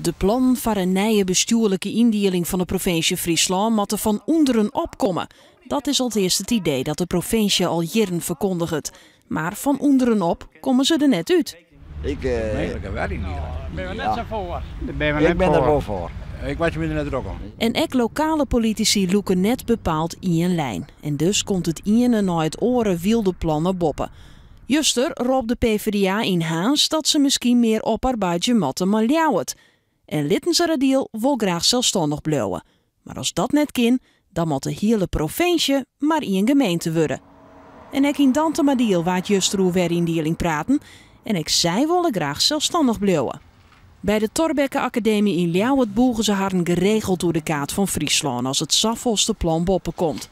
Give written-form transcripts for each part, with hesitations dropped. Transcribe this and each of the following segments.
De plannen foar in nije bestjoerlike yndieling fan de provinsje Fryslân moatte fan ûnderen opkomme. Dat is alteast it idee dat de provinsje al jierren ferkondiget. Mar fan ûnderen op komme se der net út. Ik, Gemeentlike weryndieling. Binne we net sa foar. Ik bin der wol foar. Ik meitsje my der net drok om. En ek lokale politisy lûke net bepaald ien lijn. En dus komt it iene nei it oare wylde plan nei boppe. Juster rôp de PvdA yn Harns dat se miskien mear oparbeidzje moatte mei Ljouwert. En Littenseradiel wol graach selsstannich bliuwe. Mar as dat net kin, dan moat de hiele provinsje mar ien gemeente wurde. En ek yn Dantumadiel waard juster oer weryndieling praten en ek sy wolle graach selsstannich bliuwe. By de Thorbecke Akademy yn Ljouwert bûge se harren geregeld oer de kaart fan Fryslân as it safolste plan boppe komt.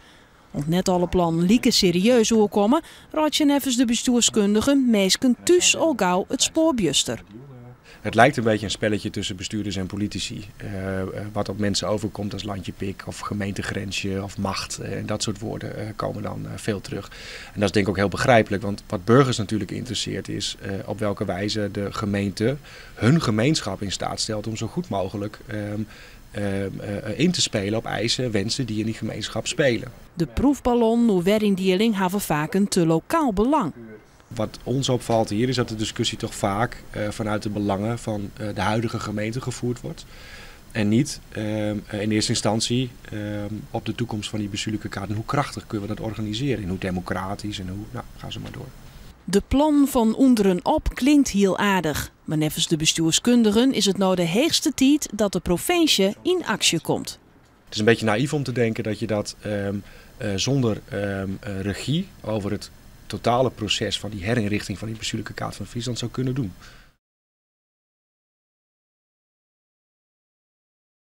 Om't net alle plannen like serieus oerkomme, reitsje neffens de bestjoerskundigen minsken thús al gau it spoar bjuster. Het lijkt een beetje een spelletje tussen bestuurders en politici. Wat op mensen overkomt als landje pik of gemeentegrensje of macht. En dat soort woorden komen dan veel terug. En dat is denk ik ook heel begrijpelijk, want wat burgers natuurlijk interesseert is op welke wijze de gemeente hun gemeenschap in staat stelt om zo goed mogelijk in te spelen op eisen, wensen die in die gemeenschap spelen. De proefballon oer weryndieling hawwe faak in te lokaal belang. Wat ons opvalt hier is dat de discussie toch vaak vanuit de belangen van de huidige gemeente gevoerd wordt. En niet in eerste instantie op de toekomst van die bestuurlijke kaart. En hoe krachtig kunnen we dat organiseren en hoe democratisch en hoe, nou, ga zo maar door. De plan fan ûnderen op klinkt hiel aardich. Mar neffens de bestjoerskundigen is it no de heechste tiid dat de provinsje yn aksje komt. Het is een beetje naïef om te denken dat je dat zonder regie over het totale proces van die herinrichting van die bestuurlijke kaart van Friesland zou kunnen doen.